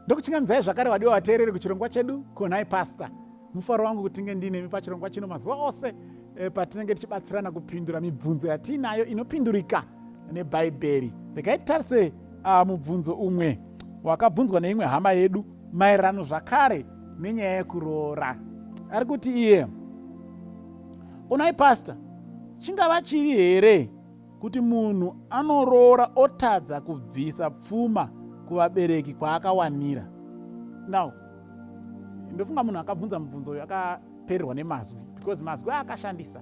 Ndokuchingamizai zvakare vadiwa vateereri kuchirongwa chedu Konai Pastor. Mufaro wangu kuti tinge ndinemi pachirongwa chino mazuva ose eh, patinenge tichibatsirana kupindura mibvunzo yatiinayo inopindurika neBhaibheri. Regai titarise mubvunzo umwe wakabvunzwa neimwe hama yedu maererano zvakare nenyaya yekuroora. Ari kuti iye, Konai Pastor, chingava chivi here kuti munhu anoroora otadza kubvisa pfuma kuvabereki kwaakawanira? Now, ndofunga munhu akabvunza mubvunzo uyu akapererwa nemazwi because mazwi aakashandisa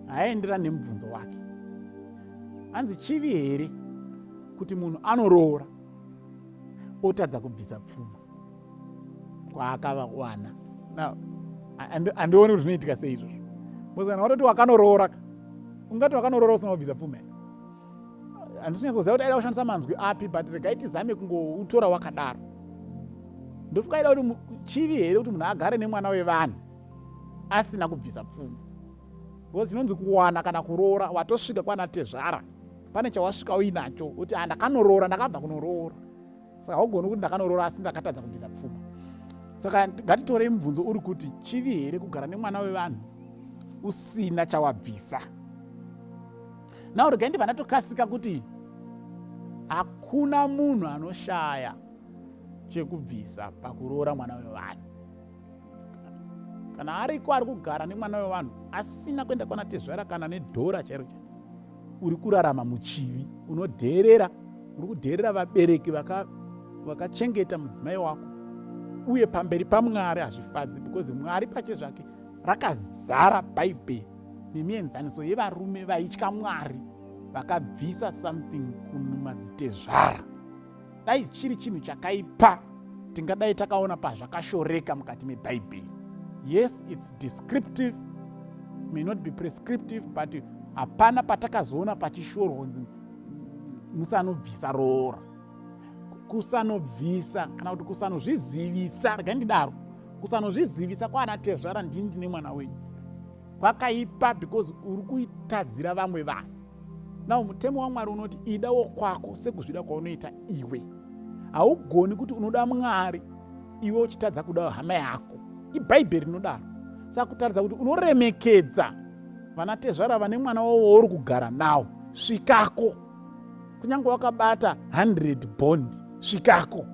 haaenderani nemubvunzo wake. Hanzi chivi here kuti munhu anoroora otadza kubvisa pfuma kwaakavawana? Now, handioni kuti zvinoitika sei izvozvo. Because kana watoti wakanoroora, ungati wakanoroora usina kubvisa pfuma here? Handisi kunyatsoziva kuti aida kushandisa manzwi api, but regai tizame kungoutora wakadaro. Ndofunga aida kuti chivi here kuti munhu agare nemwana wevanhu asina kubvisa pfuma, because chinonzi kuwana kana kuroora, watosvika kwana tezvara, pane chawasvika uinacho kuti handakanoroora, ndakabva kunoroora. Saka haugoni kuti ndakanoroora asi ndakatadza kubvisa pfuma. Saka ngatitorei mubvunzo uri kuti chivi here kugara nemwana wevanhu usina chawabvisa? Now regai ndibva ndatokasika kuti hakuna munhu anoshaya chekubvisa pakuroora mwana wevanhu. Kana ariko ari kugara nemwana wevanhu asina kuenda kwana tezvara kana nedhora chairo chairo, uri kurarama muchivi, unodheerera, uri kudheerera vabereki vakachengeta vaka mudzimai wako, uye pamberi paMwari hazvifadzi, because Mwari pache zvake rakazara Bhaibheri nemienzaniso yevarume vaitya Mwari vakabvisa something kumadzitezvara. Dai chiri chinhu chakaipa, tingadai takaona pazvakashoreka mukati meBhaibheri. Yes, it's descriptive, may not be prescriptive, but hapana patakazoona pachishorwa kunzi musanobvisa roora, kusanobvisa kana kuti kusanozvizivisa. Regai ndidaro, kusanozvizivisa kwaana tezvara, ndini ndine mwana wenyu, kwakaipa because uri kuitadzira vamwe vanhu. Now mutemo waMwari unoti ida wokwako sekuzvida kwaunoita iwe. Haugoni kuti unoda Mwari iwe uchitadza kuda hama yako. IBhaibheri rinodaro. Saka kutaridza kuti unoremekedza vana tezvara vane mwana wavo wauri kugara nawo, svikako. Kunyange wakabata 100 bond, svikako.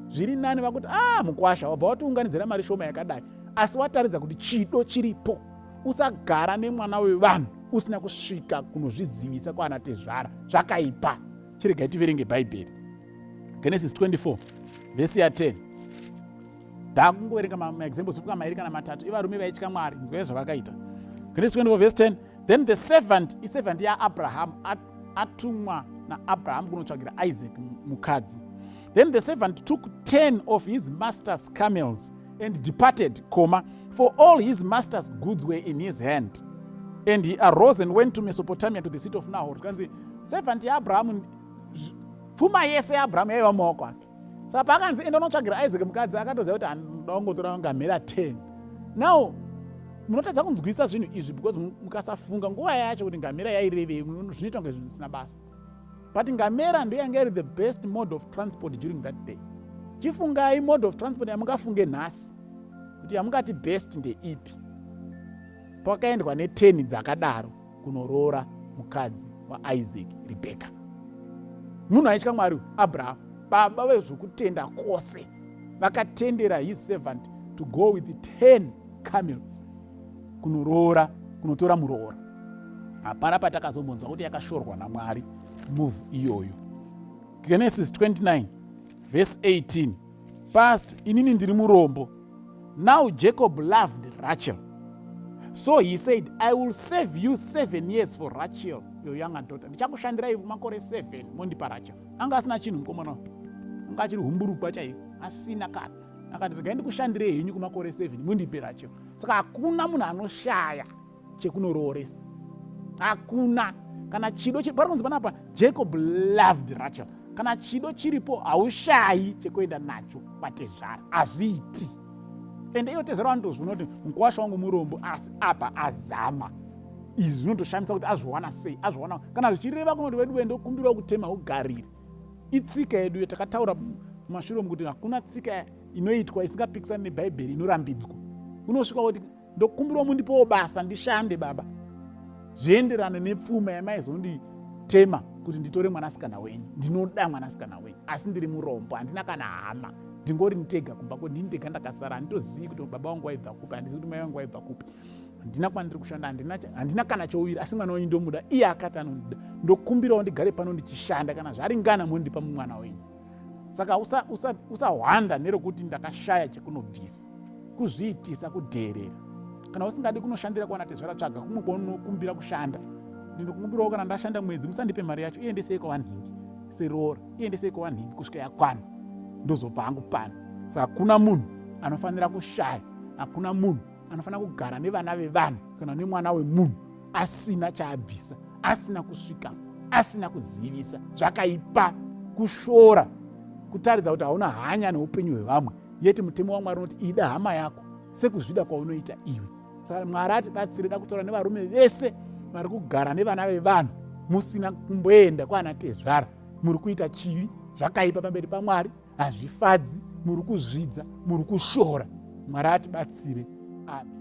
Zviri nani vakuti mukwasha wabva watiunganidzira mari shoma yakadai, asi wataridza kuti chido chiripo. Usagara nemwana wevanhu usina kusvika kunozvizivisa kwaana tezvara, zvakaipa. Chiregai tiverenge Bhaibheri. Genesis 24 vhesi ya 10. Ndakungoverenga maexamples kuka mairi kana matatu evarume vaitya Mwari. Nzwai zvavakaita. Genesis 24 verse 10. Then the servant, iservant yaAbraham, atumwa naAbraham kunotsvagira Isaac mukadzi. Then the servant took 10 of his master's camels and departed, comma, for all his master's goods were in his hand. And he arose and went to Mesopotamia to the city of Nahor. Kanzi servant yaAbraham, pfuma yese yaAbraham yaiva mumaoko ake. Saka paakanzi enda unotsvagira Isaac mukadzi, akatoziva kuti anoda kungotora ngamera 10. Now munotadza kunzwisa zvinhu izvi because mukasafunga nguva yacho kuti ngamera yairevei, zvinoitwa kunge zvinhu zvisina basa. But ngamera ndiyo yanga iri the best mode of transport during that day. Chifungai mode of transport yamungafunge nhasi kuti yamungati best ndeipi. Pakaendwa ne10 dzakadaro kunoroora mukadzi waIsaac, Rebecca. Munhu aitya Mwari, Abraham, baba vezvokutenda kwose, vakatendera his servant to go with 10 camels kunoroora, kunotora muroora. Hapana patakazombonzwa kuti yakashorwa naMwari move iyoyo. Genesis 29 verse 18. Past, inini ndiri murombo. Now Jacob loved Rachel. So he said, I will save you 7 years for Rachel, your younger daughter. Ndichakushandirai makore 7 mondipa Rachel. Anga asina chinhu mukomana. Anga achiri humburukwa chaiko, asina kana. Akati regai ndikushandirei henyu kumakore 7 mundipe Rachel. Saka hakuna munhu anoshaya chekunorooresa. Hakuna. Kana chido pari kunzi panapa Jacob loved Rachel. Kana chido chiripo haushayi chekuenda nacho kwatezvara, hazviiti. Ende iyo tezvara vanotozviona kuti mukuwasha wangu murombo, asi apa azama. Izvi zvinotoshamisa kuti azviwana sei, azviwana kana zvichireva kunoti vedu ndokumbirawo kutema ugarire. Itsika yedu yatakataura. mumashure umu kuti hakuna tsika inoitwa isingapikisani nebhaibheri inorambidzwa. Unosvika kuti ndokumbirawo mundipewo basa ndishande baba, zvienderane nepfuma yamaizonditema kuti nditore mwanasikana wenyu. Ndinoda mwanasikana wenyu asi ndiri murombo, handina kana hama, ndingori ndega kumba ko ndini ndega ndakasara, handitozivi kuti baba vangu vaibva kupi, handizivi kuti mai vangu vaibva kupi, handina kwandiri kushanda, handina kana chouviri, asi mwana wenyu ndomuda, iye akati anondida, ndokumbirawo ndigare pano ndichishanda, kana zvaringana mondipa mumwana wenyu. Saka usahwanda usa nerekuti ndakashaya chekunobvisa, kuzviitisa kudheerera. Kana usingadi kunoshandira kwana tezvara, tsvaga kumwe kwaunokumbira kushanda. Ndinokumbirawo kana ndashanda mwedzi musandipe mari yacho, iendesei kwavanhingi seroora, iendesei kwavanhingi kusvika yakwana, ndozobva hangu pano. Saka hakuna munhu anofanira kushaya, hakuna munhu anofanira kugara nevana vevanhu kana nemwana wemunhu asina chaabvisa, asina kusvika, asina kuzivisa. Zvakaipa kushora, kutaridza kuti hauna hanya neupenyu hwevamwe. Yeti mutemo waMwari unoti ida hama yako sekuzvida kwaunoita iwe. Saka Mwari atibatsire. Da kutaura nevarume vese vari kugara nevana vevanhu musina kumboenda kwana tezvara, muri kuita chivi, zvakaipa pamberi paMwari, hazvifadzi, muri kuzvidza, muri kushora. Mwari atibatsire. Amen.